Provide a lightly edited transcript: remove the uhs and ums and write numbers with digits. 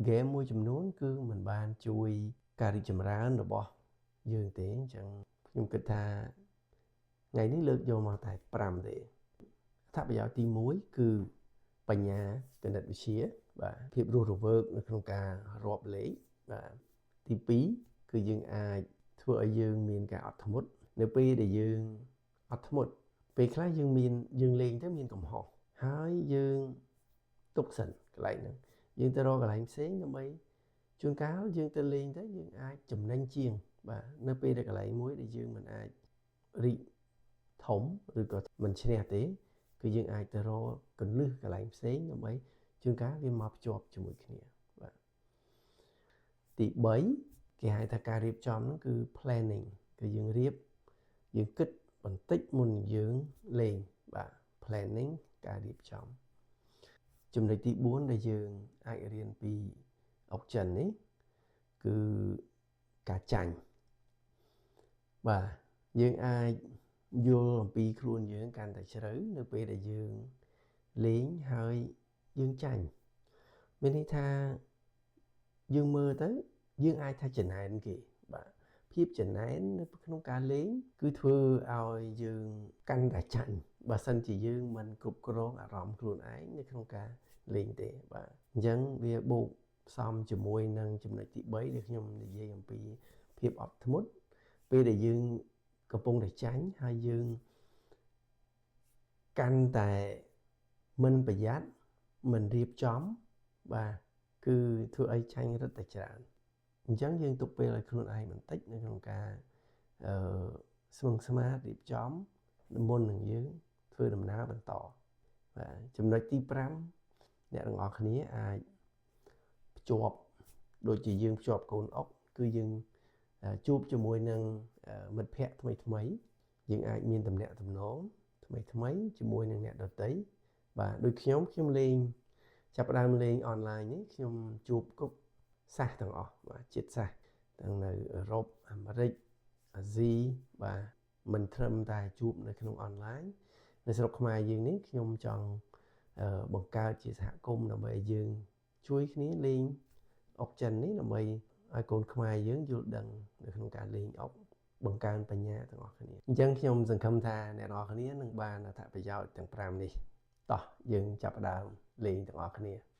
ហ្គេមមួយចំនួនគឺมันបានជួយការរីកចម្រើនរបស់យើងទេអញ្ចឹងខ្ញុំគិតថាថ្ងៃនេះលើកយកមកតែ5ទេអត្ថប្រយោជន៍ទី1គឺបញ្ញាគណិតវិទ្យាបាទភាពរស់រវើកនៅក្នុងការរាប់លេខបាទទី2គឺយើងអាចធ្វើឲ្យយើងមានការអត់ធ្មត់នៅពេលដែលយើងអត់ធ្មត់ពេលខ្លះយើងមានយើងលេងទៅមានកំហុសហើយយើងទុកសិនកន្លែងហ្នឹងយើងទៅរកកន្លែងផ្សេងដើម្បីជួនកាលយើងទៅលេងទៅយើងអាចចំណេញជាងបាទនៅពេលដែលកន្លែងមួយដែលយើងមិនអាចរីកធំឬក៏មិនឈ្នះទេគឺយើងអាចទៅរកកលឹះកន្លែងផ្សេងដើម្បីជួនកាលវាមកភ្ជាប់ជាមួយគ្នាបាទទី3គេហៅថាការរៀបចំហ្នឹងគឺ planning គឺយើងរៀបយើងគិតបន្តិចមុនយើងលេងបាទ planning ការរៀបចំចំណុចទី4ដែលយើងអាចរៀនពីអុកចិននេះគឺការចាញ់បាទយើងអាចយល់អំពីខ្លួនយើងកាន់តែជ្រៅនៅពេលដែលយើងលេងហើយយើងចាញ់មានន័យថាយើងមើលទៅយើងអាចថាចំណែនគេបាទភាពចំណែននៅក្នុងការលេងគឺធ្វើឲ្យយើងកាន់តែចាញ់បើសិនជាយើងមិនគ្រប់គ្រងអារម្មណ៍ខ្លួនឯងនៅក្នុងការលេងទេបាទអញ្ចឹងវាបូកផ្សំជាមួយនឹងចំណុចទី3ដែលខ្ញុំនិយាយអំពីភាពអត់ធ្មត់ពេលដែលយើងកំពុងតែចាញ់ហើយយើងកាន់តែមិនប្រយ័ត្នមិនរៀបចំបាទគឺធ្វើឲ្យចាញ់រឹតតែច្រើនអញ្ចឹងយើងទុកពេលឲ្យខ្លួនឯងបន្តិចនៅក្នុងការអឺស្មឹងស្មាតរៀបចំមុននឹងយើងធ្វើដំណើរបន្តបាទចំណុចទី5អ្នកទាំងអស់គ្នាអាចភ្ជាប់ដូចជាយើងភ្ជាប់កូនអុកគឺយើងជួបជាមួយនឹងមិត្តភ័ក្តិថ្មីថ្មីយើងអាចមានតំណាក់តំណងថ្មីថ្មីជាមួយនឹងអ្នកដទៃបាទដូចខ្ញុំខ្ញុំលេងចាប់ផ្ដើមលេងអនឡាញនេះខ្ញុំជួបគ្រប់សាសទាំងអស់បាទជាតិសាសន៍ទាំងនៅអឺរ៉ុបអាមេរិកអាស៊ីបាទមិនត្រឹមតែជួបនៅក្នុងអនឡាញនៅស្រុកខ្មែរយើងនេះខ្ញុំចង់បង្កើតជាសហគមន៍ដើម្បីឲ្យយើងជួយគ្នាលេងអុកចិននេះដើម្បីឲ្យកូនខ្មែរយើងយល់ដឹងនៅក្នុងការលេងអុកបង្កើនបញ្ញាទាំងអស់គ្នាអញ្ចឹងខ្ញុំសង្ឃឹមថាអ្នកទាំងអស់គ្នានឹងបានអត្ថប្រយោជន៍ទាំង5នេះតោះយើងចាប់ផ្ដើមលេងទាំងអស់គ្នា។